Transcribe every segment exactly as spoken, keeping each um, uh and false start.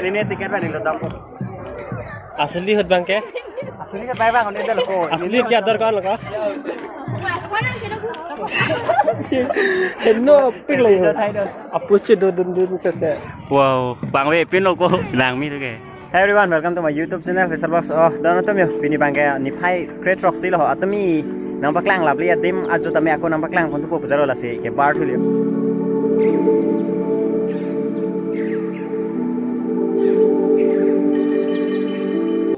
Ini tiket bang, ini lo dam. Asli ahut bang ke? Asli ke bang, bang, ini lo ko. Asli ke ador ko lo ko? Eno pik lo yo. Apus che do dun dun sese. Wow, bang ve pin lo ko. Langme tu ke. Hey everyone, welcome to my YouTube channel, Faisal Vlogs. Oh, don atum yo, pini bang ke niphai kre-throksi lo ho, atumi nangpaklang, lapli adim ajo tame ako nangpaklang pon thupo pu jalo, lasi kebar thulo.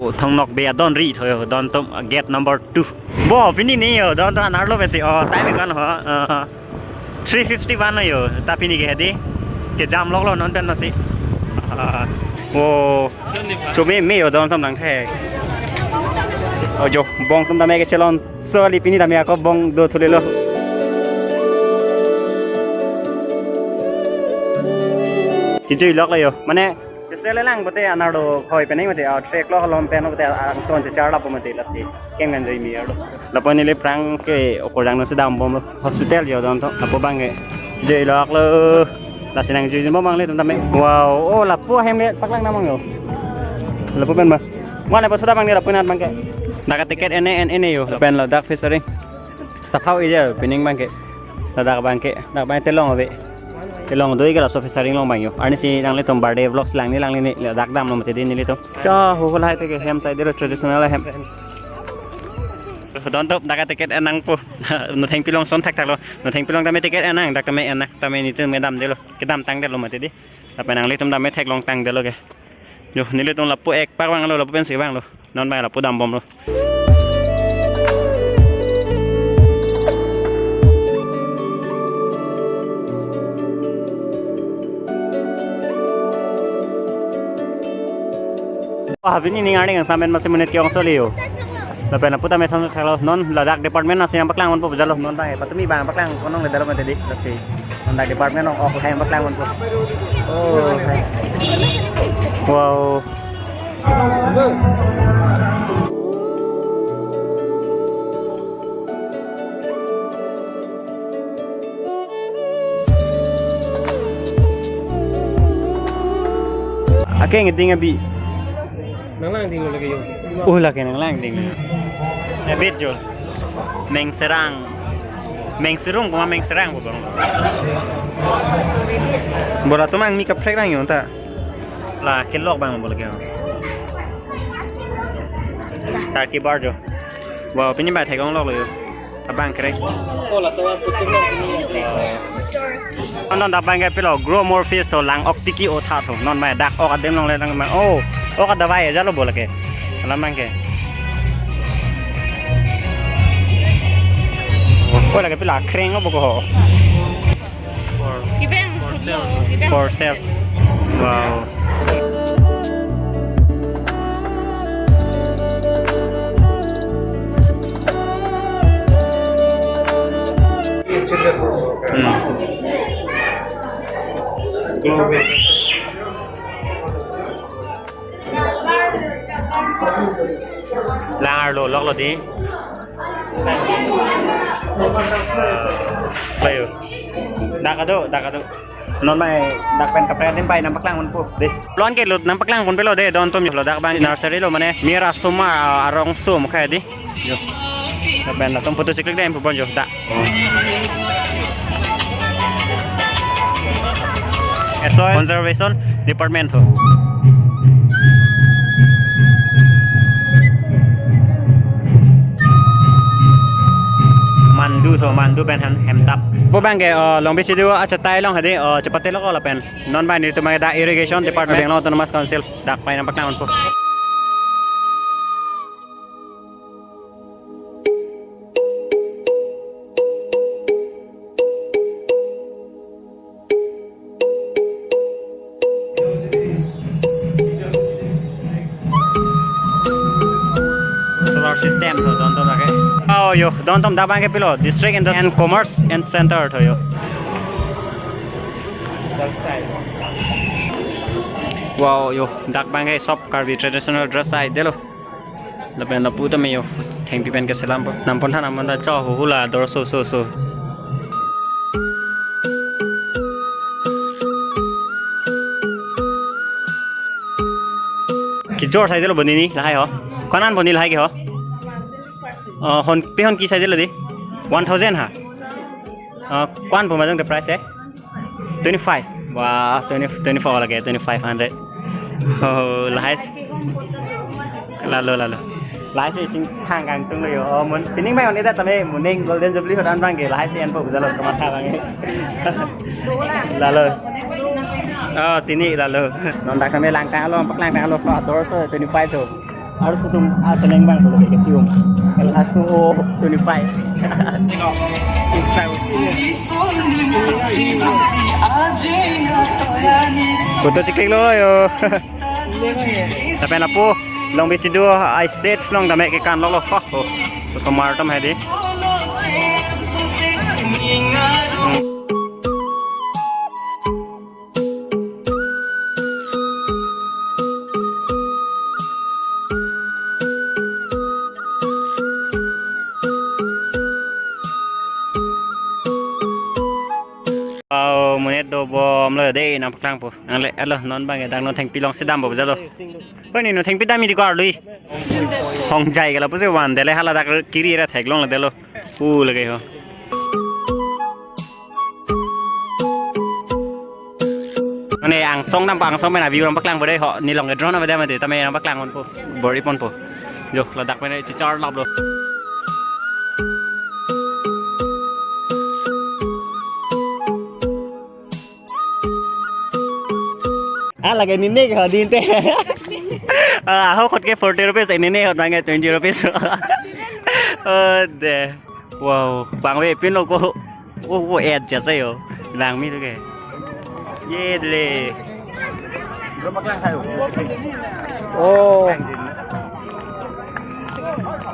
Oh, Thong Nokbe adon ri tho yo, don atum, gate number two. Bo, pini ni yo, don atum anerlo besi. Oh, time kan ho. Uh, three fifty-one yo, ta pini ke hedi. Kejam lok lo non pen masi. Ah, oh. Chome me yo don atum nangthe. Oh jo, bong atum tame kechelon. So li pini tame ako bong do thule lo. Kejui lok lo yo. Mane Hostel lang pute anerlo khoi penang mate, ah, three o'clock along pen pute, ah, angton chechar lapu mate, lasi keng kan joi mi arlo. Lapu neli aphrang ke okorjang no si dambom hospital yo don atum, lapu bang ke joi lok lo, lasi nangjuijun bom bang le atum tame. Wow, oh, lapu ahem le paklang nang bang yo. Lapu pen ma. Mana pa sudah bang ni lapu nat bang ke. Dak ticket ene en ene yo. Pen lo dak fishery. Saphau ije pining bang ke. Ladak bang ke, dak bang telong ave. Telong doi ke laso fishery along bang yo. Arnisi nanglitum birthday vlogs langni langni ni ladak damlo mati di nelitum. Cha hu hu lahai te ke hem side lo traditional hem. Don atum dak ticket en nangpo. Nothengpi along son thakthak lo. Nothengpi along tame ticket en nang, dak tame en nang, tame nelitum me damdelo. Kedam tangdelo mati di. Lapen nanglitum tame theklong tangdelo ke. Jo, nelitum lapu ekpak vanglo, lapu pensi vanglo. Non bang lapu dambomlo. Wah, pini ning arni kangsamen masi monit ke-ong soli yo. Lapen lapu tame thon thalo, non ladak department nasi nangpaklang ponpo pu jalo, non bang, eh, patumi bang paklang ponong le dalo mati di, lasi. Non dak department ong ok lahai paklang ponpo. Oh. Wow. Akeng ding abi. Nanglangding lo lake yo. Oh, lake nanglangding lo. Ebit jo. Mengserang. Mengserung kuma mengserang bobong. Bola atum angmi kaprek lang yo ta. La kelok bang bol ke. Turkey bar jo. Wow, pini bai thek-ong lok lo yo. Abang krek. Oh, la to putum lo pini. Non dak bang ke pilo, grow more fish to lang ok tiki o tha to. Non mai dak ok adim long le tang mang. Oh, ok adavai aja lo bol ke. Alam bang ke. Oh, lake pilo, kreng lo boko ho. Kibeng, for sale. Kibeng. For sale. Wow. Hmm. Lang arlo lok lo di. Bayo. Dak ado, dak ado. Non mai dak pen kaprek adim bai nangpaklang ponpo. De. Lon ke lut nangpaklang ponpe lo de, don atum yo lo dak bang nursery lo mane. Mir asoma arong som khai di. Yo. Lapen latum photo cheklik dam pu bon jo dak. Soil Conservation Department ho. Mandu tho, mandu pen han hem tap. Bo bang ke, oh, Longbisi district achatai along hadi, oh, chepate lo ko lapen. Non bai nelitum ke dak Irrigation Department, Bangalore Autonomous Council, dak pai nangpaklang ponpo. Solar system tho don atum lake. Oh yo, don atum dak bang ke pilo, District Industry and Commerce and Center tho yo. Wow yo, dak bang ke sob Karbi traditional dress ai delo. Lapen lapu tame yo. Thengpi pen keselam po. Nampon than nampon than cho hu hu la dor so so so. Kejor sai dolo bo neli lahai ho. Ko-an an bo neli lahai ke ho. Oh, hon pe hon ke sai dolo dei. One thousand ha. Oh, ko-an bo majang the price eh? Twenty-five. Wah, twenty, twenty-four lagi, twenty-five hundred. Oh, lahai. Lalo, lalo. Lahai si chingthang kangtung lo yo. Oh, mun pining mai on ida tame muning Golden Jubilee ahut an abang ke lahai si enpo bujalo kamatha abang. Lalo. Oh, tini lalo. Non dak tame langtanglo, paklangtanglo, pa ator so twenty-five to. Arloso atum aseneng abang pulo ke kecium. Langsung oh twenty-five. Photo chekliklo yo. Tapi lapu along bisi do a stage along tame kekan lolo. Oh, oh. Osomar atum hedi. Hmm. Wow, monit dobomlo dei nangpaklangpo. Nangle, alo, non abang dak non thengpi alongsi dampo bujalo. Oi, neli non thengpi dam-i dei ko arlo. Hongjai ke lapusi van dele hala dak kiri ra theklong le delo. U lagi ho. Mane angsong dampo, angsong pen a-view nangpaklangpo dei ho, neli along ke drone ave dam dei, tame nangpaklang ponpo, bor-i ponpo. Jo, ladak pen chichar laplo. Ah, lagi neli ke ho din te. Ah, ho kot ke forty rupees, neli ahut abang ke twenty rupees. Oh, dei. Wow, bang ave pinlo ko. Oh, oh, ad jasa yo. Langme tu ke. Ye le. Oh.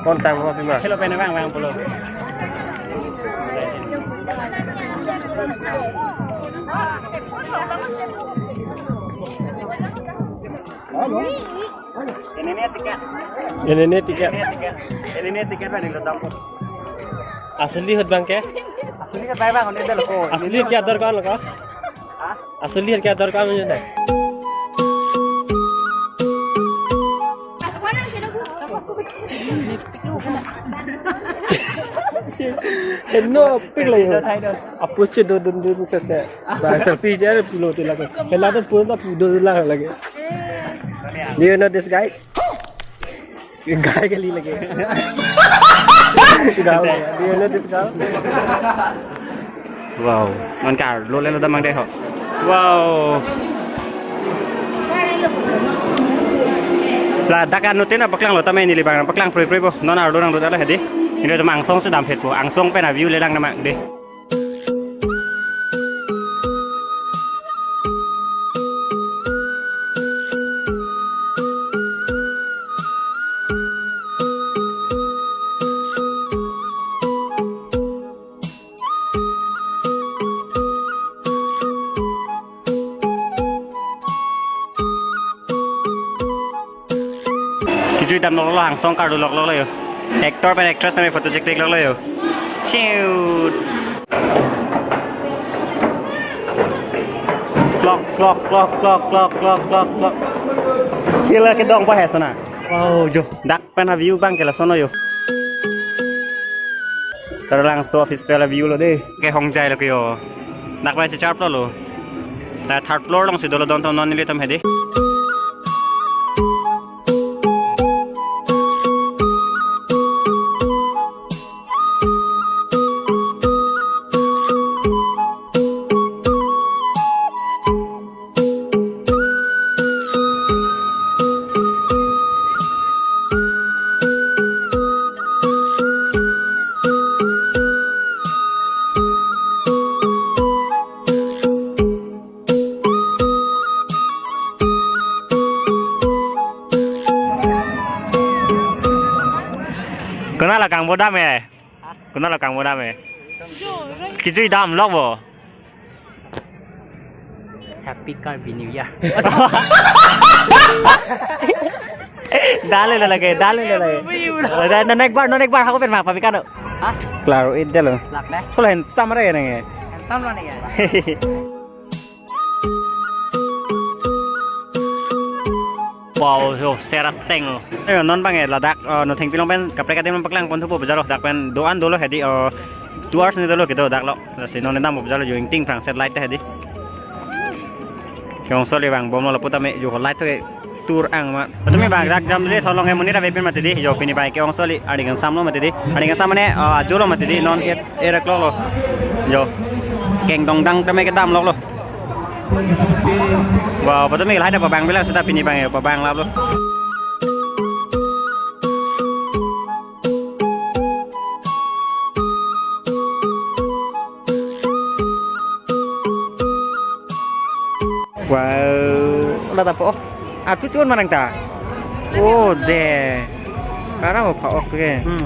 Kontang ko pima. Kilo pen abang, abang pulo. Ini nih tiket. Ini nih tiket. Ini nih tiket. Ini nih tiket, Pak, yang ketemu. Asli ahut abang ke? Asli ahut abang, ini ada loh. Asli ahut ke ador ko-an lo ko? Hah? Asli ahut ke ador ko-an lo na? Eno pik lo yo. Apus si dodun dun sese. Ba selfie je pulo tu lagi. Hela tu pulo tu dodun lang lagi. Do you know this guy? Guy kali lagi. Gal. Do you know this girl? Wow, non ke arlo le lo damnang dei ho. Wow. Ladak anuttin nangpaklanglo tame neli abang nangpaklang prei prei po. Non arlo nangdodetlo hedi. Neli atum angsong si dampetpo. Angsong pen a-view le lang nangma dei. Kejui damlok lo, angsong kardu lok lo yo. Actor pen actress nangli photo cheklik lok lo yo. Shoot. Klok, klok, klok. Kila kedong pa he sona. Wow, jo. Dak pen a-view abang ke lason lo yo. Taralangso office pen a-view lo dei. Ke hongjai lo ke yo. Dak pen chechar plo lo. Ta third floor along si dolo don tom non nelitum hedi. Konat la kangbo dam e? Konat la kangbo dam e? Kejui damlok bo. Happy Karbi New Year. Dale la lagi, dale la lagi. Dan non ek bar, non ek bar hako pen ma papi kano. Hah? Klaro-et dalo. Lak deh. Full handsome re nang e. Handsome lo nih ya. Wow, yo, sera teng lo. Ayo, non bang eh, ladak, eh, no thengpi along pen kaprek adim paklang pon thupo bajalo, dak pen do-an dolo hedi, eh, two hours ni dolo kedo dak lo. Lasi non dam bajalo, yo, ingting prang set light hedi. Ke-ong soli bang, bom lo lapu tame, yo, light to ke tur ang ma. Tumi bang, dak jam le tholong he monit ave pin mati di, yo, pini bang ke-ong soli, arni kangsam lo mati di. Arni kangsam mane, eh, ajo lo mati di, non eight, eight o'clock lo. Yo, kengdong dang tame kedam lok lo. Wow, patumi lahai dak pabang bilang seta pini bang ya, pabang lap lo. Wow, la ta po. Atu chun manang ta. Oh, de. Karang apa ok ke? Hmm.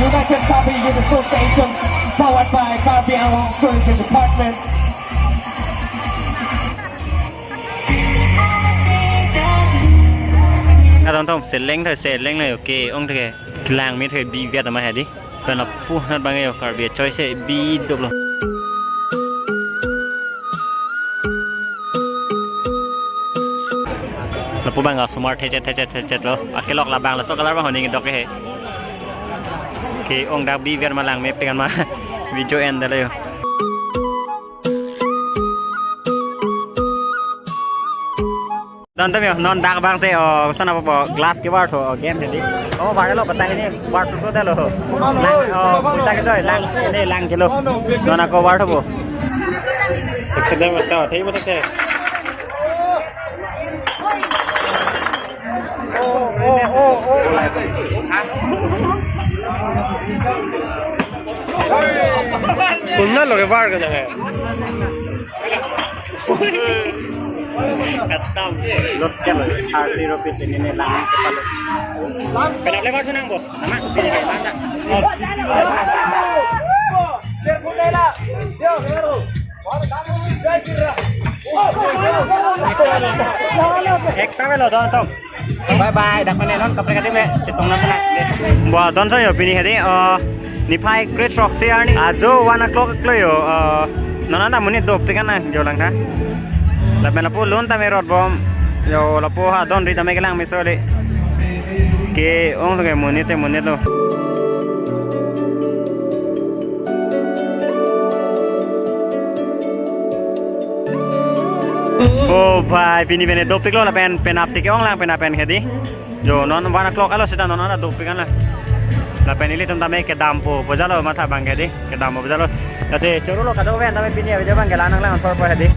United Karbi Youth Association, powered by Karbi Anglong Tourism Department. Kadon tom seleng thai seleng le, okay, ong theke. Kelang mi thai bi viat ama hedi. Pen lapu nat bang yo Karbi choice bi dop lo. Lapu bang asomar thechet thechet thechet lo. Akelok labang laso kalar bang honing dok he. Ke-ong dak bi viat ma lang me pekan ma video end lo yo. Don tumi, non dak bang se, oh, sana po glass kevar tho, oh, game hedi. Oh, var lo, bata hini, var tho tho lo. Lang, oh, bisa ke doi, lang, ini lang kilo. Non ako var tho po. Eksede mata, thei mata the. Oh, oh, oh, oh. Kunna loge var ka jaga. Khatam. Loss ke lo, thirty rupees ini ne lang ke palo. Kenapa lebar senang, Bo? Nama? Ini kayak mana? Oh. Ekta velo, don tom. Bye bye, dak mane non kaprek adim le, chetong na pernah. Bo don so yo pini hedi, eh, niphai kre-throksi arni. Ajo one o'clock lo yo, eh, non ana monit dopik an na jo lang tha. Lapen lapu lun tame rot bom, yo lapu ha don ri tame kelang mi soli. Ke-ong ke monit te monit lo. Oh bhai, pini pene dopik lo lapen penap si ke-ong lang penap pen hedi. Jo non one o'clock alo seta non ana dopik an la. Lapen ilitum tame kedam po bajalo matha bang hedi. Kedam po bajalo. Lasi choro lo kado ven tame pini avideo bang ke la-an nang lang anpor po hedi.